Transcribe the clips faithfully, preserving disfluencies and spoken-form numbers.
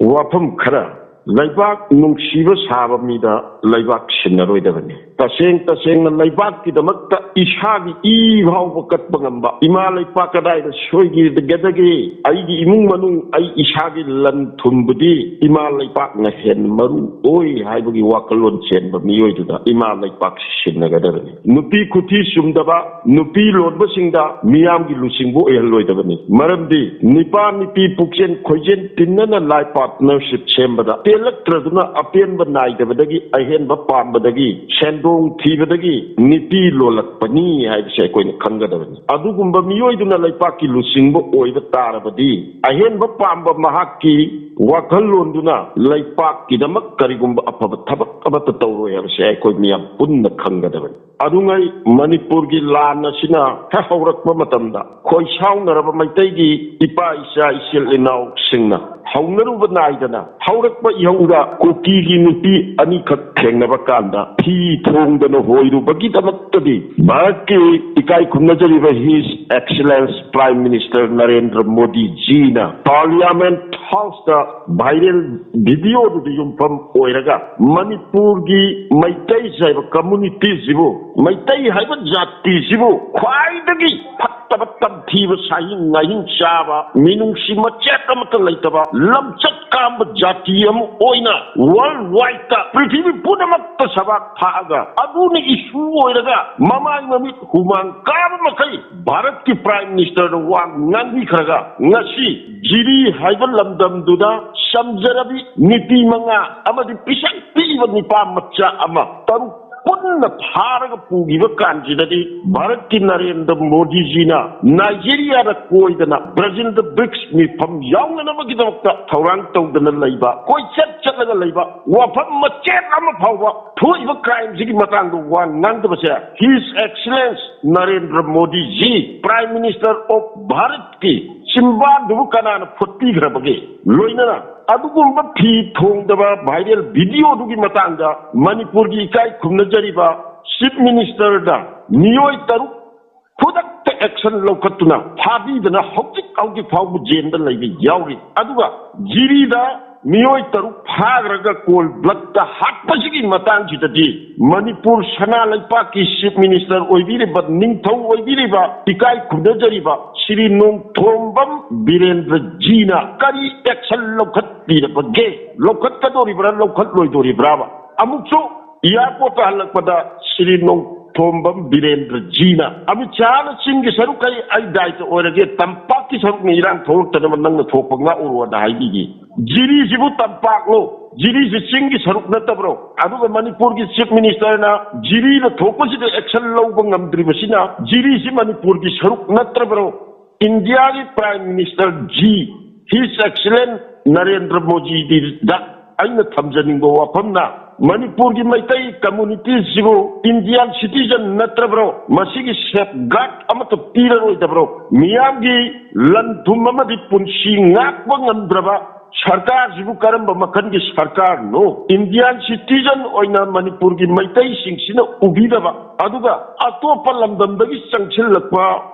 ꯋꯥꯐꯝ ꯈꯔ, ꯂꯩꯕꯥꯛ ꯅꯨꯡꯁꯤꯕ ꯁꯥꯕ ꯃꯤꯗ ꯂꯩꯕꯥꯛ ꯁꯤꯟꯅꯔꯣꯏꯗꯕꯅꯤ꯫ ꯇꯁꯦꯡ ꯇꯁꯦꯡꯅ ꯂꯩꯕꯥꯛꯀꯤꯗꯃꯛꯇ ꯏꯁꯥꯒꯤ ꯏ ꯐꯥꯎꯕ ꯀꯠꯄ ꯉꯝꯕ, ꯏꯃꯥ ꯂꯩꯄꯥꯛ ꯀꯗꯥꯏꯗ ꯁꯣꯏꯈꯤꯒꯗꯒꯦ, ꯑꯩꯒꯤ ꯏꯃꯨꯡ ꯃꯅꯨꯡ, ꯑꯩ ꯏꯁꯥꯒꯤ ꯂꯟ ꯊꯨꯝꯕꯨꯗꯤ ꯏꯃꯥ ꯂꯩꯄꯥꯛꯅ ꯍꯦꯟꯅ ꯃꯔꯨ ꯑꯣꯏ ꯍꯥꯏꯕꯒꯤ ꯋꯥꯈꯜꯂꯣꯟ ꯆꯦꯟꯕ ꯃꯤꯑꯣꯏꯗꯨꯗ ꯏꯃꯥ ꯂꯩꯄꯥꯛ ꯁꯤꯟꯅꯒꯗꯕꯅꯤ꯫ ꯅꯨꯄꯤ ꯈꯨꯊꯤ ꯆꯨꯝꯗꯕ, ꯅꯨꯄꯤ ꯂꯣꯟꯕꯁꯤꯡꯗ ꯃꯤꯌꯥꯝꯒꯤ ꯂꯨꯆꯤꯡꯕ ꯑꯣꯏꯍꯜꯂꯣꯏꯗꯕꯅꯤ꯫ ꯃꯔꯝꯗꯤ ꯅꯤꯄꯥ ꯅꯤꯄꯤ ꯄꯨꯛꯆꯦꯟ ꯈꯣꯏꯖꯦꯟ ꯇꯤꯟꯅꯅ life partnership ꯁꯦꯝꯕꯗ ꯄꯦꯜꯂꯛꯇ꯭ꯔꯗꯨꯅ ꯑꯄꯦꯟꯕ ꯅꯥꯏꯗꯕꯗꯒꯤ, ꯑꯍꯦꯟꯕ ꯄꯥꯝꯕꯗꯒꯤ, ꯁꯦꯟꯗꯣꯡ ꯊꯤꯕꯗꯒꯤ ꯅꯤꯄꯤ ꯂꯣꯜꯂꯛꯄꯅꯤ ꯍꯥꯏꯕꯁꯦ ꯑꯩꯈꯣꯏꯅ ꯈꯪꯒꯗꯕꯅꯤ꯫ ꯑꯗꯨꯒꯨꯝꯕ ꯃꯤꯑꯣꯏꯗꯨꯅ ꯂꯩꯄꯥꯛꯀꯤ ꯂꯨꯆꯤꯡꯕ ꯑꯣꯏꯕ ꯇꯥꯔꯕꯗꯤ, ꯑꯍꯦꯟꯕ ꯄꯥꯝꯕ ꯃꯍꯥꯛꯀꯤ ꯋꯥꯈꯜꯂꯣꯟꯗꯨꯅ ꯂꯩꯄꯥꯛꯀꯤꯗꯃꯛ ꯀꯔꯤꯒꯨꯝꯕ ꯑꯐꯕ ꯊꯕꯛ ꯑꯃꯠꯇ ꯇꯧꯔꯣꯏ ꯍꯥꯏꯕꯁꯦ ꯑꯩꯈꯣꯏ ꯃꯤꯌꯥꯝ ꯄꯨꯟꯅ ꯈꯪꯒꯗꯕꯅꯤ꯫ ꯑꯗꯨꯉꯩ ꯃꯅꯤꯄꯨꯔꯒꯤ ꯂꯥꯟ ꯑꯁꯤꯅ ꯍꯦꯛ ꯍꯧꯔꯛꯄ ꯃꯇꯝꯗ, ꯈꯣꯏ ꯁꯥꯎꯅꯔꯕ ꯃꯩꯇꯩꯒꯤ ꯏꯄꯥ ꯏꯆꯥ ꯏꯆꯤꯜ ꯏꯅꯥꯎꯁꯤꯡꯅ ꯍꯧꯅꯔꯨꯕ ꯅꯥꯏꯗꯅ ꯍꯧꯔꯛꯄ ꯏꯍꯧꯗ ꯀꯨꯀꯤꯒꯤ ꯅꯨꯄꯤ ꯑꯅꯤꯈꯛ ꯊꯦꯡꯅꯕ ꯀꯥꯟꯗ ꯐꯤ ꯊꯣꯡꯗꯅ ꯍꯣꯏꯔꯨꯕꯒꯤꯗꯃꯛꯇꯗꯤ ꯚꯥꯔꯠꯀꯤ ꯏꯀꯥꯏ ꯈꯨꯝꯅꯖꯔꯤꯕ His Excellence Prime Minister Narendra Modi ꯖꯤꯅ Parliament House ꯇ viral video ꯗꯨꯗ ꯌꯨꯝꯐꯝ ꯑꯣꯏꯔꯒ ꯃꯅꯤꯄꯨꯔꯒꯤ ꯃꯩꯇꯩ ꯍꯥꯏꯕ community ꯁꯤꯕꯨ, ꯃꯩꯇꯩ ꯍꯥꯏꯕ ꯖꯥꯇꯤꯁꯤꯕꯨ ꯈ꯭ꯋꯥꯏꯗꯒꯤ ꯐꯠꯇꯕ, ꯇꯝꯊꯤꯕ, ꯁꯥꯍꯤꯡ ꯉꯥꯍꯤꯡ ꯆꯥꯕ, ꯃꯤꯅꯨꯡꯁꯤ ꯃꯆꯦꯠ ꯑꯃꯠꯇ ꯂꯩꯇꯕ, ꯂꯝꯆꯠ ꯀꯥꯝꯕ ꯖꯥꯇꯤ ꯑꯃ ꯑꯣꯏꯅ world wide ꯇ, ꯄ꯭ꯔꯤꯊꯤꯕꯤ ꯄꯨꯝꯅꯃꯛꯇ ꯁꯕꯥꯛ ꯊꯥꯛꯑꯒ, ꯑꯗꯨꯅ issue ꯑꯣꯏꯔꯒ ꯃꯃꯥꯏ ꯃꯃꯤꯠ ꯍꯨꯃꯥꯡ ꯀꯥꯕ ꯃꯈꯩ ꯚꯥꯔꯠꯀꯤ Prime Minister ꯗ ꯋꯥ ꯉꯥꯡꯕꯤꯈ꯭ꯔꯒ, ꯉꯁꯤ ꯖꯤꯔꯤ ꯍꯥꯏꯕ ꯂꯝꯗꯝꯗꯨꯗ ꯆꯝꯖꯔꯕꯤ ꯅꯨꯄꯤ ꯃꯉꯥ ꯑꯃꯗꯤ ꯄꯤꯁꯛ ꯄꯤꯛꯏꯕ ꯅꯨꯄꯥ ꯃꯆꯥ ꯑꯃ, ꯇꯔꯨꯛ ꯄꯨꯟꯅ ꯐꯥꯔꯒ ꯄꯨꯈꯤꯕ ꯀꯥꯟꯁꯤꯗꯗꯤ, ꯚꯥꯔꯠꯀꯤ ꯅꯔꯦꯟꯗ꯭ꯔ ꯃꯣꯗꯤꯖꯤꯅ ꯅꯥꯏꯖꯦꯔꯤꯌꯥꯗ ꯀꯣꯏꯗꯅ ꯕ꯭ꯔꯥꯖꯤꯜꯗ ꯕ꯭ꯔꯤꯛꯁ ꯃꯤꯐꯝ ꯌꯥꯎꯅꯅꯕꯒꯤꯗꯃꯛꯇ ꯊꯧꯔꯥꯡ ꯇꯧꯗꯅ ꯂꯩꯕ, ꯀꯣꯏꯆꯠ ꯆꯠꯂꯒ ꯂꯩꯕ, ꯋꯥꯐꯝ ꯃꯆꯦꯠ ꯑꯃ ꯐꯥꯎꯕ ꯊꯣꯛꯏꯕ crime ꯁꯤꯒꯤ ꯃꯇꯥꯡꯗ ꯋꯥ ꯉꯥꯡꯗꯕꯁꯦ, His Excellency Narendra ꯃꯣꯗꯤꯖꯤ, Prime Minister of ꯚꯥꯔꯠꯀꯤ ꯆꯤꯝꯕꯥꯟꯗꯨꯕꯨ ꯀꯅꯥꯅ ꯐꯣꯠꯄꯤꯈ꯭ꯔꯕꯒꯦ? ꯂꯣꯏꯅꯅ ꯑꯗꯨꯒꯨꯝꯕ ꯐꯤ ꯊꯣꯡꯗꯕ viral video ꯗꯨꯒꯤ ꯃꯇꯥꯡꯗ ꯃꯅꯤꯄꯨꯔꯒꯤ ꯏꯀꯥꯏ ꯈꯨꯝꯅꯖꯔꯤꯕ Chief Minister ꯗ ꯃꯤꯑꯣꯏ ꯇꯔꯨꯛ ꯈꯨꯗꯛꯇ action ꯂꯧꯈꯠꯇꯨꯅ ꯐꯥꯕꯤꯗꯅ ꯍꯧꯖꯤꯛ ꯍꯧꯖꯤꯛ ꯐꯥꯎꯕ jail ꯗ ꯂꯩꯕ ꯌꯥꯎꯔꯤ꯫ ꯑꯗꯨꯒ ꯖꯤꯔꯤꯗ ꯃꯤꯑꯣꯏ ꯇꯔꯨꯛ ꯐꯥꯈ꯭ꯔꯒ ꯀꯣꯜ ꯕ꯭ꯂꯠꯇ ꯍꯥꯠꯄꯁꯤꯒꯤ ꯃꯇꯥꯡꯁꯤꯗꯗꯤ ꯃꯅꯤꯄꯨꯔ ꯁꯅꯥ ꯂꯩꯄꯥꯛꯀꯤ ꯆꯤꯐ ꯃꯤꯅꯤꯁꯇꯔ ꯑꯣꯏꯕꯤꯔꯤꯕ, ꯅꯤꯡꯊꯧ ꯑꯣꯏꯕꯤꯔꯤꯕ, ꯏꯀꯥꯏ ꯈꯨꯝꯅꯖꯔꯤꯕ ꯁ꯭ꯔꯤ ꯅꯣꯡꯊꯣꯝꯕꯝ ꯕꯤꯔꯦꯟꯗ꯭ꯔꯖꯤꯅ ꯀꯔꯤ ꯑꯦꯛꯁꯟ ꯂꯧꯈꯠꯄꯤꯔꯕꯒꯦ? ꯂꯧꯈꯠꯀꯗꯧꯔꯤꯕ꯭ꯔꯥ, ꯂꯧꯈꯠꯂꯣꯏꯗꯧꯔꯤꯕ꯭ꯔꯥꯕ? ꯑꯃꯨꯛꯁꯨ ꯏꯌꯥꯔꯄꯣꯔꯠꯇ ꯍꯜꯂꯛꯄꯗ ꯁ꯭ꯔꯤ ꯅꯣꯡꯊꯣꯝꯕꯝ ꯕꯤꯔꯦꯟꯗ꯭ꯔꯖꯤꯅ, "ꯑꯃꯤꯠ ꯁꯥꯍꯅ ꯆꯤꯡꯒꯤ ꯁꯔꯨꯛ ꯀꯩ ꯑꯩ ꯗꯥꯏꯇ ꯑꯣꯏꯔꯒꯦ, ꯇꯝꯄꯥꯛꯀꯤ ꯁꯔꯨꯛꯅ ꯏꯔꯥꯡ ꯊꯣꯛꯂꯛꯇꯅꯕ ꯅꯪꯅ ꯊꯣꯛꯄ ꯉꯥꯛꯎꯔꯣꯅ" ꯍꯥꯏꯕꯤꯈꯤ꯫ ꯖꯤꯔꯤꯁꯤꯕꯨ ꯇꯝꯄꯥꯛꯂꯣ? ꯖꯤꯔꯤꯁꯤ ꯆꯤꯡꯒꯤ ꯁꯔꯨꯛ ꯅꯠꯇꯕ꯭ꯔꯣ? ꯑꯗꯨꯒ ꯃꯅꯤꯄꯨꯔꯒꯤ ꯆꯤꯐ ꯃꯤꯅꯤꯁꯇꯔꯅ ꯖꯤꯔꯤꯗ ꯊꯣꯛꯄꯁꯤꯗ ꯑꯦꯛꯁꯟ ꯂꯧꯕ ꯉꯝꯗ꯭ꯔꯤꯕꯁꯤꯅ ꯖꯤꯔꯤꯁꯤ ꯃꯅꯤꯄꯨꯔꯒꯤ ꯁꯔꯨꯛ ꯅꯠꯇ꯭ꯔꯕ꯭ꯔꯣ? ꯏꯟꯗꯤꯌꯥꯒꯤ prime minister ji, his excellency Narendra ꯃꯣꯗꯤꯗ ꯑꯩꯅ ꯊꯝꯖꯅꯤꯡꯕ ꯋꯥꯐꯝꯅ, ꯃꯅꯤꯄꯨꯔꯒꯤ ꯃꯩꯇꯩ ꯀꯝꯃꯨꯅꯤꯇꯤꯁꯤꯕꯨ ꯏꯟꯗꯤꯌꯥꯟ ꯁꯤꯇꯤꯖꯟ ꯅꯠꯇ꯭ꯔꯕ꯭ꯔꯣ? ꯃꯁꯤꯒꯤ ꯁꯦꯐ ꯒꯥꯔꯗ ꯑꯃꯠꯇ ꯄꯤꯔꯔꯣꯏꯗꯕ꯭ꯔꯣ? ꯃꯤꯌꯥꯝꯒꯤ ꯂꯟ ꯊꯨꯝ ꯑꯃꯗꯤ ꯄꯨꯟꯁꯤ ꯉꯥꯛꯄ ꯉꯝꯗ꯭ꯔꯕ ꯁꯔꯀꯥꯔꯁꯤꯕꯨ ꯀꯔꯝꯕ ꯃꯈꯜꯒꯤ ꯁꯔꯀꯥꯔꯅꯣ? ꯏꯟꯗꯤꯌꯥꯟ ꯁꯤꯇꯤꯖꯟ ꯑꯣꯏꯅ ꯃꯅꯤꯄꯨꯔꯒꯤ ꯃꯩꯇꯩꯁꯤꯡꯁꯤꯅ ꯎꯕꯤꯗꯕ, ꯑꯗꯨꯒ ꯑꯇꯣꯞꯄ ꯂꯝꯗꯝꯗꯒꯤ ꯆꯪꯁꯤꯜꯂꯛꯄ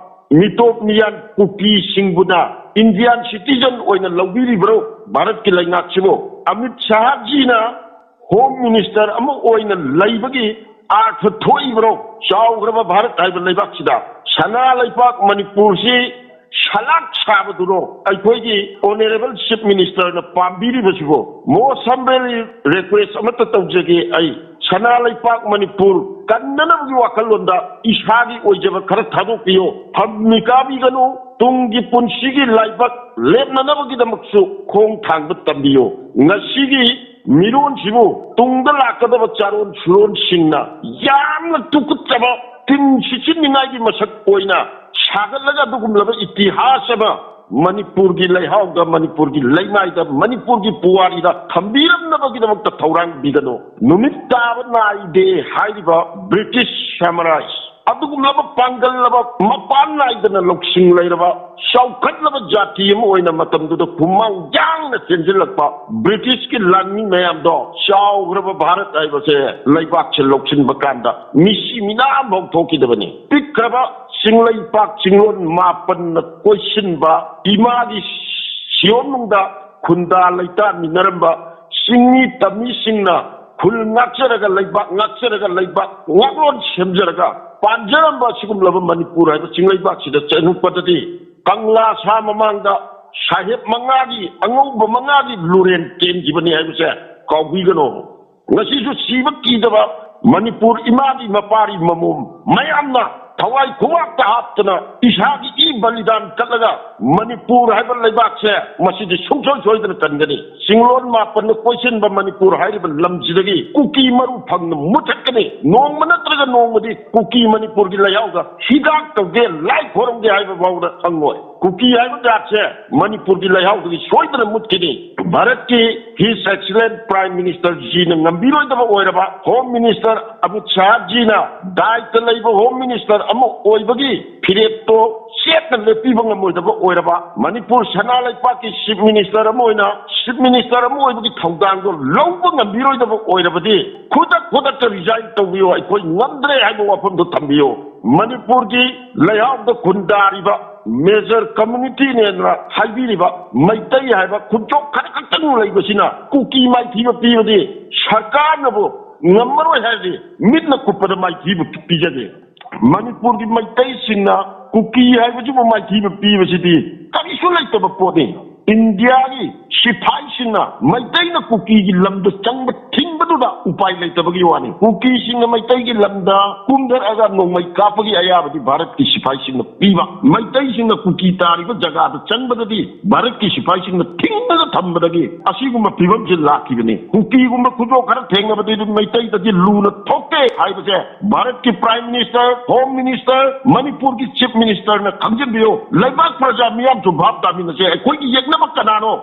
ꯃꯤꯇꯣꯞ ꯃꯤꯌꯥꯟ ꯀꯨꯀꯤꯁꯤꯡꯕꯨꯅ ꯏꯟꯗꯤꯌꯥꯟ ꯁꯤꯇꯤꯖꯟ ꯑꯣꯏꯅ ꯂꯧꯕꯤꯔꯤꯕ꯭ꯔꯣ ꯚꯥꯔꯠꯀꯤ ꯂꯩꯉꯥꯛꯁꯤꯕꯨ? ꯑꯃꯤꯠ ꯁꯥꯍꯖꯤꯅ ꯍꯣꯝ ꯃꯤꯅꯤꯁꯇꯔ ꯑꯃ ꯑꯣꯏꯅ ꯂꯩꯕꯒꯤ ꯑꯥꯔꯊ ꯊꯣꯛꯏꯕ꯭ꯔꯣ? ꯆꯥꯎꯈ꯭ꯔꯕ ꯚꯥꯔꯠ ꯍꯥꯏꯕ ꯂꯩꯕꯥꯛꯁꯤꯗ ꯁꯅꯥ ꯂꯩꯄꯥꯛ ꯃꯅꯤꯄꯨꯔꯁꯤ ꯁꯂꯥꯛ ꯁꯥꯕꯗꯨꯔꯣ ꯑꯩꯈꯣꯏꯒꯤ ꯑꯣꯅꯔꯦꯕꯜ ꯆꯤꯐ ꯃꯤꯅꯤꯁꯇꯔꯅ ꯄꯥꯝꯕꯤꯔꯤꯕꯁꯤꯕꯣ? ꯃꯣꯁ ꯍꯝꯕꯦꯜ ꯔꯤꯀ꯭ꯋꯦꯁ ꯑꯃꯠꯇ ꯇꯧꯖꯒꯦ ꯑꯩ, ꯁꯅꯥ ꯂꯩꯄꯥꯛ ꯃꯅꯤꯄꯨꯔ ꯀꯟꯅꯅꯕꯒꯤ ꯋꯥꯈꯜꯂꯣꯟꯗ ꯏꯁꯥꯒꯤ ꯑꯣꯏꯖꯕ ꯈꯔ ꯊꯥꯗꯣꯛꯄꯤꯌꯣ꯫ ꯐꯝ ꯃꯤꯀꯥꯕꯤꯒꯅꯨ, ꯇꯨꯡꯒꯤ ꯄꯨꯟꯁꯤꯒꯤ ꯂꯥꯏꯕꯛ ꯂꯦꯞꯅꯅꯕꯒꯤꯗꯃꯛꯁꯨ ꯈꯣꯡ ꯊꯥꯡꯕ ꯇꯝꯕꯤꯌꯣ꯫ ꯉꯁꯤꯒꯤ ꯃꯤꯔꯣꯟꯁꯤꯕꯨ ꯇꯨꯡꯗ ꯂꯥꯛꯀꯗꯕ ꯆꯥꯔꯣꯟ ꯁꯨꯔꯣꯟꯁꯤꯡꯅ ꯌꯥꯝꯅ ꯇꯨꯀꯠꯆꯕ, ꯇꯤꯟ ꯁꯤꯠꯆꯤꯟꯅꯤꯡꯉꯥꯏꯒꯤ ꯃꯁꯛ ꯑꯣꯏꯅ ꯁꯥꯒꯠꯂꯒ ꯑꯗꯨꯒꯨꯝꯂꯕ ꯏꯇꯤꯍꯥꯁ ꯑꯃ ꯃꯅꯤꯄꯨꯔꯒꯤ ꯂꯩꯍꯥꯎꯗ, ꯃꯅꯤꯄꯨꯔꯒꯤ ꯂꯩꯃꯥꯏꯗ, ꯃꯅꯤꯄꯨꯔꯒꯤ ꯄꯨꯋꯥꯔꯤꯗ ꯊꯝꯕꯤꯔꯝꯅꯕꯒꯤꯗꯃꯛꯇ ꯊꯧꯔꯥꯡꯕꯤꯒꯅꯨ꯫ ꯅꯨꯃꯤꯠ ꯇꯥꯕ ꯅꯥꯏꯗꯦ ꯍꯥꯏꯔꯤꯕ ꯕ꯭ꯔꯤꯇꯤꯁ ꯁꯦꯃꯨꯔꯥꯏꯁ, ꯑꯗꯨꯒꯨꯝꯂꯕ ꯄꯥꯡꯒꯜꯂꯕ, ꯃꯄꯥꯟ ꯅꯥꯏꯗꯅ ꯂꯧꯁꯤꯡ ꯂꯩꯔꯕ, ꯆꯥꯎꯈꯠꯂꯕ ꯖꯥꯇꯤ ꯑꯃ ꯑꯣꯏꯅ ꯃꯇꯝꯗꯨꯗ ꯈꯨꯃꯥꯡ ꯌꯥꯡꯅ ꯆꯦꯟꯁꯤꯜꯂꯛꯄ ꯕ꯭ꯔꯤꯇꯤꯁꯀꯤ ꯂꯥꯟꯃꯤ ꯃꯌꯥꯝꯗꯣ, ꯆꯥꯎꯈ꯭ꯔꯕ ꯚꯥꯔꯠ ꯍꯥꯏꯕꯁꯦ ꯂꯩꯕꯥꯛꯁꯦ ꯂꯧꯁꯤꯟꯕ ꯀꯥꯟꯗ ꯃꯤꯁꯤ ꯃꯤꯅꯥ ꯑꯃꯐꯥꯎ ꯊꯣꯛꯈꯤꯗꯕꯅꯤ꯫ ꯄꯤꯛꯈ꯭ꯔꯕ ꯆꯤꯡꯂꯩꯄꯥꯛ ꯆꯤꯡꯂꯣꯟ ꯃꯥꯄꯟꯅ ꯀꯣꯏꯁꯤꯟꯕ ꯏꯃꯥꯒꯤ ꯁꯤꯌꯣꯟꯅꯨꯡꯗ ꯈꯨꯟꯗꯥ ꯂꯩꯇꯥꯃꯤꯟꯅꯔꯝꯕ ꯆꯤꯡꯃꯤ ꯇꯝꯃꯤꯁꯤꯡꯅ ꯈꯨꯜ ꯉꯥꯛꯆꯔꯒ, ꯂꯩꯕꯥꯛ ꯉꯥꯛꯆꯔꯒ, ꯂꯩꯕꯥꯛ ꯉꯥꯛꯂꯣꯟ ꯁꯦꯝꯖꯔꯒ ꯄꯥꯟꯖꯔꯝꯕ ꯑꯁꯤꯒꯨꯝꯂꯕ ꯃꯅꯤꯄꯨꯔ ꯍꯥꯏꯕ ꯆꯤꯡꯂꯩꯕꯥꯛꯁꯤꯗ ꯆꯪꯉꯛꯄꯗꯗꯤ ꯀꯪꯂꯥ ꯁꯥ ꯃꯃꯥꯡꯗ ꯁꯥꯍꯦꯕ ꯃꯉꯥꯒꯤ, ꯑꯉꯧꯕ ꯃꯉꯥꯒꯤ ꯂꯨꯔꯦꯟ ꯀꯦꯟꯈꯤꯕꯅꯤ ꯍꯥꯏꯕꯁꯦ ꯀꯥꯎꯕꯤꯒꯅꯨ꯫ ꯉꯁꯤꯁꯨ ꯁꯤꯕ ꯀꯤꯗꯕ ꯃꯅꯤꯄꯨꯔ ꯏꯃꯥꯒꯤ ꯃꯄꯥꯔꯤ ꯃꯃꯣꯝ ꯃꯌꯥꯝꯅ ꯊꯋꯥꯏ ꯈꯨꯕꯥꯛꯇ ꯍꯥꯞꯇꯅ ꯏꯁꯥꯒꯤ ꯏ ꯕꯂꯤꯗꯥꯟ ꯀꯠꯂꯒ ꯃꯅꯤꯄꯨꯔ ꯍꯥꯏꯕ ꯂꯩꯕꯥꯛꯁꯦ ꯃꯁꯤꯗꯤ ꯁꯨꯡꯁꯣꯏ ꯁꯣꯏꯗꯅ ꯀꯟꯒꯅꯤ꯫ ꯆꯤꯡꯂꯣꯟ ꯃꯥꯄꯟꯅ ꯀꯣꯏꯁꯤꯟꯕ ꯃꯅꯤꯄꯨꯔ ꯍꯥꯏꯔꯤꯕ ꯂꯝꯁꯤꯗꯒꯤ ꯀꯨꯀꯤ ꯃꯔꯨ ꯐꯪꯅ ꯃꯨꯊꯠꯀꯅꯤ꯫ ꯅꯣꯡꯃ ꯅꯠꯇ꯭ꯔꯒ ꯅꯣꯡꯃꯗꯤ ꯀꯨꯀꯤ ꯃꯅꯤꯄꯨꯔꯒꯤ ꯂꯩꯍꯥꯎꯗ ꯍꯤꯗꯥꯛ ꯇꯧꯒꯦ, ꯂꯥꯏ ꯈꯣꯏꯔꯝꯒꯦ ꯍꯥꯏꯕ ꯐꯥꯎꯗ ꯈꯪꯂꯣꯏ꯫ ꯀꯨꯀꯤ ꯍꯥꯏꯕ ꯖꯥꯠꯁꯦ ꯃꯅꯤꯄꯨꯔꯒꯤ ꯂꯩꯍꯥꯎꯗꯒꯤ ꯁꯣꯏꯗꯅ ꯃꯨꯠꯈꯤꯅꯤ꯫ ꯚꯥꯔꯠꯀꯤ His Excellency Prime Minister ꯖꯤꯅ ꯉꯝꯕꯤꯔꯣꯏꯗꯕ ꯑꯣꯏꯔꯕ, Home Minister ꯑꯃꯤꯠ ꯁꯥꯍ ꯖꯤꯅ ꯗꯥꯏꯇ ꯂꯩꯕ Home Minister ꯑꯃ ꯑꯣꯏꯕꯒꯤ ꯐꯤꯔꯦꯞꯇꯣ ꯆꯦꯠꯅ ꯂꯦꯞꯄꯤꯕ ꯉꯝꯃꯣꯏꯗꯕ ꯑꯣꯏꯔꯕ, ꯃꯅꯤꯄꯨꯔ ꯁꯅꯥ ꯂꯩꯄꯥꯛꯀꯤ Chief Minister ꯑꯃ ꯑꯣꯏꯅ, Chief Minister ꯑꯃ ꯑꯣꯏꯕꯒꯤ ꯊꯧꯗꯥꯡꯗꯣ ꯂꯧꯕ ꯉꯝꯕꯤꯔꯣꯏꯗꯕ ꯑꯣꯏꯔꯕꯗꯤ ꯈꯨꯗꯛ ꯈꯨꯗꯛꯇ resign ꯇꯧꯕꯤꯌꯨ, ꯑꯩꯈꯣꯏ ꯉꯝꯗ꯭ꯔꯦ ꯍꯥꯏꯕ ꯋꯥꯐꯝꯗꯣ ꯊꯝꯕꯤꯌꯨ꯫ ꯃꯅꯤꯄꯨꯔꯒꯤ ꯂꯩꯍꯥꯎꯗ ꯈꯨꯟꯗꯥꯔꯤꯕ major communityꯅꯦꯅ ꯍꯥꯏꯕꯤꯔꯤꯕ ꯃꯩꯇꯩ ꯍꯥꯏꯕ ꯈꯨꯟꯆꯣꯛ ꯈꯔ ꯈꯛꯇꯪ ꯂꯩꯕꯁꯤꯅ ꯀꯨꯀꯤ ꯃꯥꯏꯊꯤꯕ ꯄꯤꯕꯗꯤ ꯁꯔꯀꯥꯔꯅꯕꯨ ꯉꯝꯃꯔꯣꯏ ꯍꯥꯏꯔꯗꯤ ꯃꯤꯠꯅ ꯀꯨꯞꯄꯗ ꯃꯥꯏꯊꯤꯕ ꯄꯤꯖꯒꯦ꯫ ꯃꯅꯤꯄꯨꯔꯒꯤ ꯃꯩꯇꯩꯁꯤꯡꯅ ꯀꯨꯀꯤ ꯍꯥꯏꯕꯁꯤꯕꯨ ꯃꯥꯏꯊꯤꯕ ꯄꯤꯕꯁꯤꯗꯤ ꯀꯔꯤꯁꯨ ꯂꯩꯇꯕ ꯄꯣꯠꯅꯤ꯫ ꯏꯟꯗꯤꯌꯥꯒꯤ ꯁꯤꯐꯥꯏꯁꯤꯡꯅ ꯃꯩꯇꯩꯅ ꯀꯨꯀꯤꯒꯤ ꯂꯝꯗ ꯆꯪꯕ ꯊꯤꯡꯕꯗꯨꯗ ꯎꯄꯥꯏ ꯂꯩꯇꯕꯒꯤ ꯋꯥꯅꯤ꯫ ꯀꯨꯀꯤꯁꯤꯡꯅ ꯃꯩꯇꯩꯒꯤ ꯂꯝꯗ ꯀꯨꯝꯊꯔꯛꯑꯒ ꯅꯣꯡꯃꯩ ꯀꯥꯞꯄꯒꯤ ꯑꯌꯥꯕꯗꯤ ꯚꯥꯔꯠꯀꯤ ꯁꯤꯐꯥꯏꯁꯤꯡꯅ ꯄꯤꯕ, ꯃꯩꯇꯩꯁꯤꯡꯅ ꯀꯨꯀꯤ ꯇꯥꯔꯤꯕ ꯖꯒꯥꯗ ꯆꯪꯕꯗꯗꯤ ꯚꯥꯔꯠꯀꯤ ꯁꯤꯐꯥꯏꯁꯤꯡꯅ ꯊꯤꯡꯉꯒ ꯊꯝꯕꯗꯒꯤ ꯑꯁꯤꯒꯨꯝꯕ ꯐꯤꯕꯝꯁꯤ ꯂꯥꯛꯈꯤꯕꯅꯤ꯫ ꯀꯨꯀꯤꯒꯨꯝꯕ ꯈꯨꯗꯣꯞ ꯈꯔ ꯊꯦꯡꯅꯕꯗꯤ ꯃꯩꯇꯩꯗꯗꯤ ꯂꯨꯅ ꯊꯣꯛꯇꯦ ꯍꯥꯏꯕꯁꯦ ꯚꯥꯔꯠꯀꯤ Prime Minister, Home Minister, ꯃꯅꯤꯄꯨꯔꯒꯤ Chief Ministerꯅ ꯈꯪꯖꯤꯟꯕꯤꯌꯨ꯫ ꯂꯩꯕꯥꯛ ꯄ꯭ꯔꯖꯥ ꯃꯤꯌꯥꯝꯁꯨ ꯚꯥꯞ ꯇꯥꯃꯤꯟꯅꯁꯦ꯫ ꯑꯩꯈꯣꯏꯒꯤ ꯌꯦꯛꯅꯕ ꯀꯅꯥꯅꯣ?